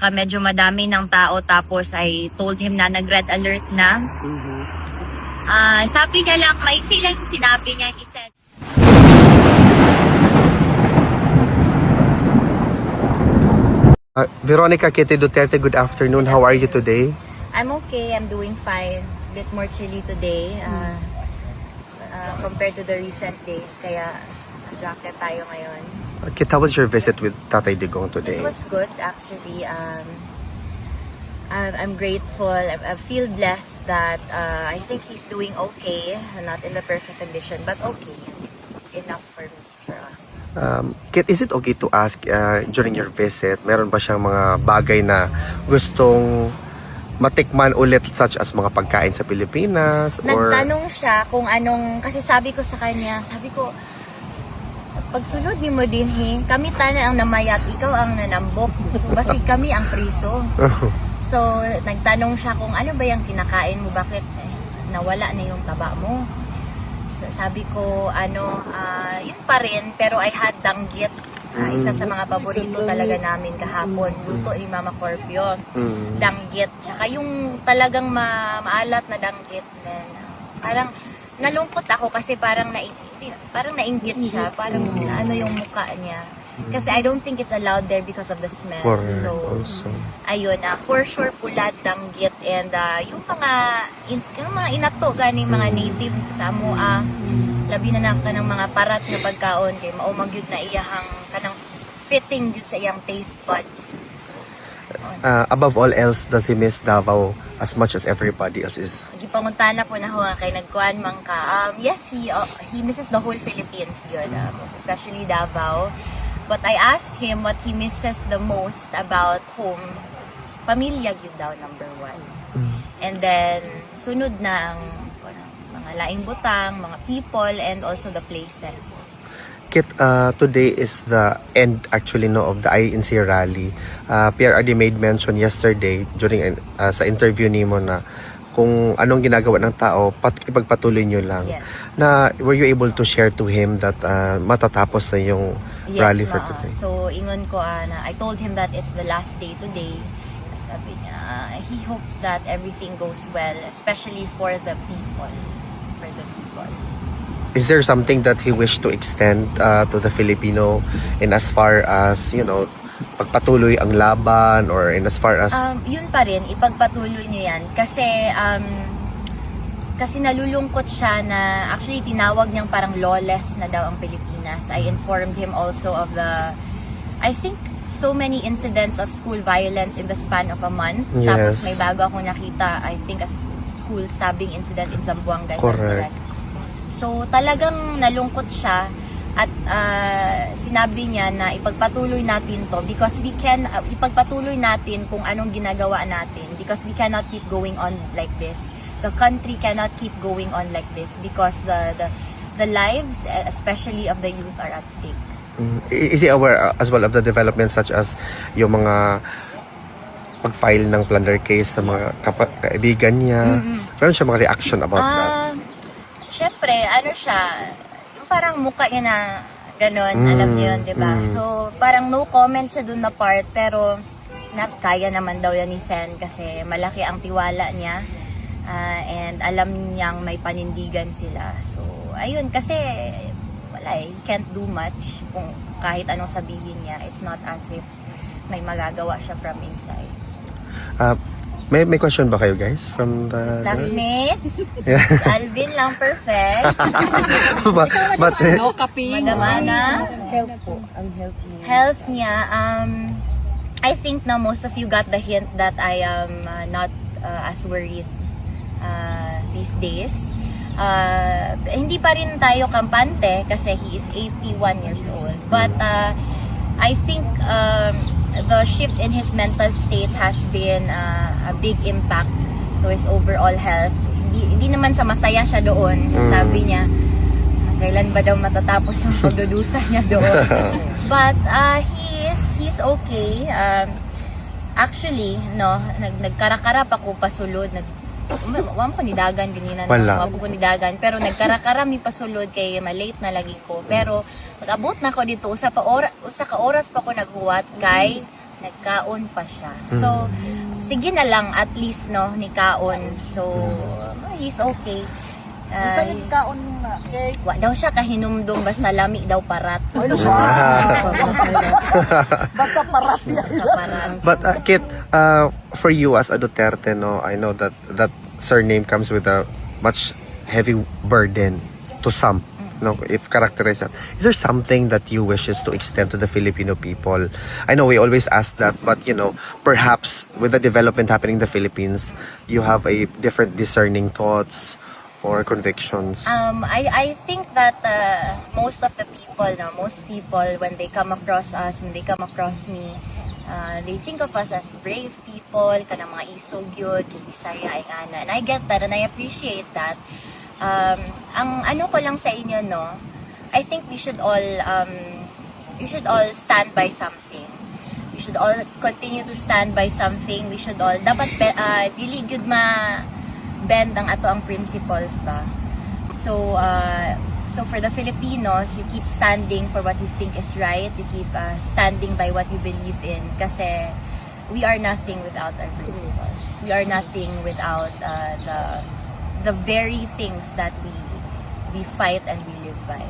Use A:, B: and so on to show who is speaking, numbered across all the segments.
A: Tsaka medyo madami ng tao, tapos I told him na nag-red alert na. Ah, sabi niya lang, maiksi lang yung sinabi niya. He said,
B: Veronica Kitty Duterte, good afternoon. How are you today?
A: I'm okay, I'm doing fine. It's a bit more chilly today compared to the recent days. Kaya jacket tayo ngayon.
B: Kit, how was your visit with Tatay Digong today?
A: It was good, actually. I'm grateful. I feel blessed that I think he's doing okay. Not in the perfect condition, but okay. It's enough for me, for us.
B: Kit, is it okay to ask during your visit, meron ba siyang mga bagay na gustong matikman ulit, such as mga pagkain sa Pilipinas or
A: Nagtanong siya kung anong, kasi sabi ko sa kanya, sabi ko, "Pagsulod nimo dinhi, kami tanan ang namayat, ikaw ang nanambok. So, basig kami ang priso." So, nagtanong siya kung ano ba yung kinakain mo, bakit eh, nawala na yung taba mo. Sabi ko, ano, yun pa rin, pero I had danggit. Isa sa mga paborito talaga namin kahapon, luto ni Mama Corpio. Danggit. Tsaka yung talagang maalat na danggit. Then, parang nalungkot ako kasi parang nainggit siya. Parang ano yung mukha niya. Kasi I don't think it's allowed there because of the smell.
B: Correct.
A: So,
B: also.
A: Ayun, for sure pulad, danggit, and yung mga inato ganing mga native sa amoa, labi na na kanang mga parat nga pagkaon kay mao man gyud na iyahang kanang fitting gyud sa iyang taste buds.
B: Above all else, does he miss Davao as much as everybody else is?
A: Gipangutana po nako nga kay nagkuan man ka. Yes, he misses the whole Philippines gyud, most especially Davao. But I asked him what he misses the most about home. Pamilya gyud daw number one. And then sunod na ang kuan, mga laing butang, mga people, and also the places.
B: Kit, today is the end actually, no, of the INC rally. PRRD made mention yesterday during sa interview nimo na kung anong ginagawa ng tao, ipagpatuloy nyo lang.
A: Yes.
B: Na were you able to share to him that matatapos na yung
A: Yes,
B: rally for
A: ma.
B: today?
A: So, ingon ko, na I told him that it's the last day today. Sabi niya, he hopes that everything goes well, especially for the people. For the people.
B: Is there something that he wished to extend to the Filipino in as far as, pagpatuloy ang laban or in as far as
A: Yun pa rin, ipagpatuloy niyo yan. Kasi nalulungkot siya na actually tinawag niyang parang lawless na daw ang Pilipinas. I informed him also of the, I think, so many incidents of school violence in the span of a month. Tapos may bago akong nakita, I think a school stabbing incident in Zamboanga, if I'm correct. So talagang nalungkot siya at sinabi niya na ipagpatuloy natin to because we can ipagpatuloy natin kung anong ginagawa natin because we cannot keep going on like this. The country cannot keep going on like this because the lives, especially of the youth, are at stake.
B: Is he aware as well of the developments such as yung mga pag-file ng plunder case sa mga kaibigan niya? Meron siya mga reaction about that?
A: Ah, syempre, ano siya, yung parang mukha niya na ganun, alam niyo yun, di ba? So, parang no comment siya dun na part, pero snap, kaya naman daw yan ni Sen kasi malaki ang tiwala niya. And alam niyang may panindigan sila. So, ayun, kasi wala eh, he can't do much kung kahit anong sabihin niya. It's not as if may magagawa siya from inside.
B: May question ba kayo guys from the
A: Classmates,
B: Yeah.
A: Alvin lang perfect.
B: But
C: No kaping.
A: Madam Ana.
C: Health po. Ang health niya.
A: Health niya, I think na most of you got the hint that I am not as worried these days. Hindi pa rin tayo kampante kasi he is 81 years old. But I think the shift in his mental state has been a big impact to his overall health. Hindi naman sa masaya siya doon. Sabi niya, kailan ba daw matatapos ang pagdudusa niya doon? But he's okay. Actually, no, nagkarakara pa ko pasulod. Wa mo ko ni dagan ganina, no?
B: Wala.
A: Wa ko ni dagan, pero nagkarakara mi pasulod kay malate na lagi ko. Pero mag-abot na ko dito, usa ka oras pa ko naghuwat kay Nagkaon pa siya. So, sige na lang at least, no, ni kaon. So, he's okay.
D: Unsa yung ikaon na cake?
A: Wa daw siya kahinumdum, basta lami daw parat.
D: Ay, basta parat yan.
A: Basta parat.
B: But Kit, for you as a Duterte, no, I know that that surname comes with a much heavy burden to some. No, if characterized that. Is there something that you wishes to extend to the Filipino people? I know we always ask that, but perhaps with the development happening in the Philippines, you have a different discerning thoughts or convictions.
A: I think that most of the people, no, most people, when they come across us, when they come across me, they think of us as brave people, kanang mga isog yun, kay Bisaya ay ana. And I get that and I appreciate that. Ang ano ko lang sa inyo, no, I think we should all stand by something. We should all continue to stand by something. We should all, dapat, dili gyud ma bend ang ato ang principles ba. So for the Filipinos, you keep standing for what you think is right. You keep standing by what you believe in. Kasi we are nothing without our principles. We are nothing without the very things that we fight and we live by.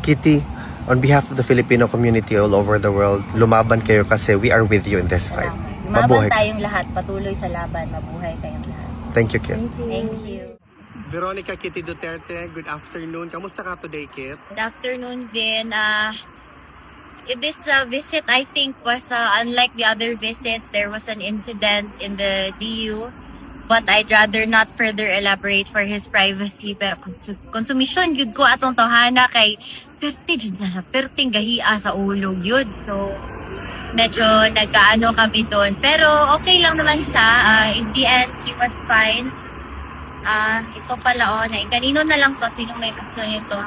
B: Kitty, on behalf of the Filipino community all over the world, lumaban kayo kasi we are with you in this fight.
A: Salamat. Lumaban
B: Mabuhay.
A: Tayong lahat. Patuloy sa laban. Mabuhay tayong lahat.
B: Thank you, Kit.
A: Thank you.
B: Veronica Kitty Duterte, good afternoon. Kamusta ka today, Kit?
A: Good afternoon, Vin. This visit, I think, was unlike the other visits. There was an incident in the DU, but I'd rather not further elaborate for his privacy. Pero konsumisyon gyud ko atong tawhana kay perti jud na, perting gahia sa ulo gyud. So, medyo nagkaano kami doon. Pero okay lang naman siya. In the end, he was fine. Ah, ito pala oh, na kanino na lang to, sinong may gusto nito?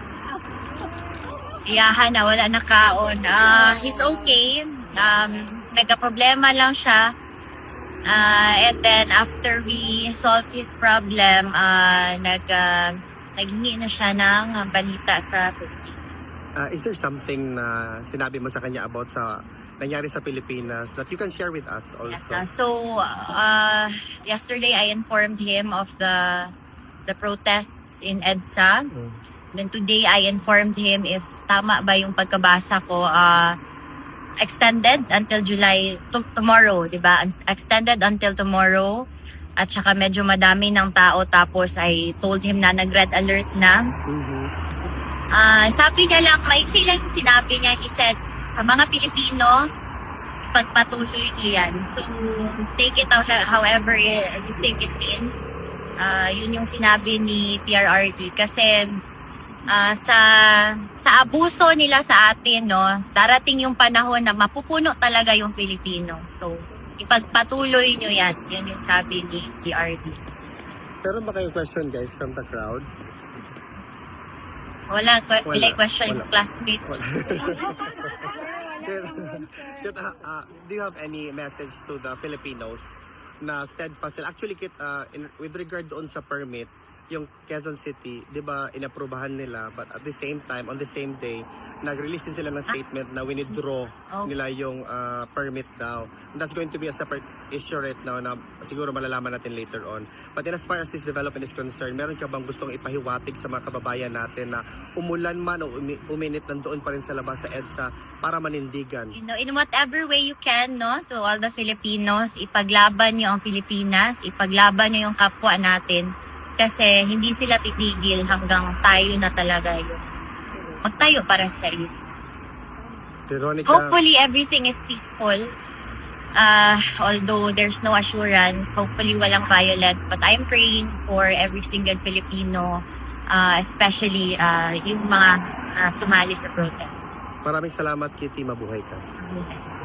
A: Iyahan na, wala na kaon. Ah, he's okay. Nagka-problema lang siya. Ah, and then after we solved his problem, naghingi na siya ng balita sa Philippines.
B: Is there something na sinabi mo sa kanya about sa nangyari sa Pilipinas that you can share with us also?
A: So, yesterday I informed him of the protests in EDSA. Then today I informed him if tama ba yung pagkabasa ko, extended until July tomorrow, 'di ba? Extended until tomorrow. At saka medyo madami ng tao, tapos I told him na nag-red alert na. Ah, sabi niya lang, maiksi lang yung sinabi niya. He said, "Sa mga Pilipino, pagpatuloy niyo yan." So, take it however you think it means. Ah, yun yung sinabi ni PRRD. Kasi sa abuso nila sa atin, no, darating yung panahon na mapupuno talaga yung Pilipino. So, ipagpatuloy nyo yan. Yun yung sabi ni PRRD.
B: Meron ba kayong question, guys, from the crowd?
A: Wala,
B: Wala.
A: wala question
B: Wala.
A: Classmates.
B: Kit, do you have any message to the Filipinos na steadfast sila? Actually, Kit, with regard doon sa permit, yung Quezon City, di ba, inaprubahan nila, but at the same time, on the same day, nag-release din sila ng statement na winidraw nila yung permit daw. And that's going to be a separate issue right now na siguro malalaman natin later on. But in as far as this development is concerned, meron ka bang gustong ipahiwatig sa mga kababayan natin na umulan man o uminit, nandoon pa rin sa labas sa EDSA para manindigan?
A: In whatever way you can, no, to all the Filipinos, ipaglaban niyo ang Pilipinas, ipaglaban niyo yung kapwa natin kasi hindi sila titigil hanggang tayo na talaga yung magtayo para sa sarili.
B: Veronica,
A: Hopefully, everything is peaceful. Although there's no assurance, hopefully walang violence, but I'm praying for every single Filipino, especially yung mga sumali sa protest.
B: Maraming salamat, Kitty. Mabuhay ka.
A: Okay.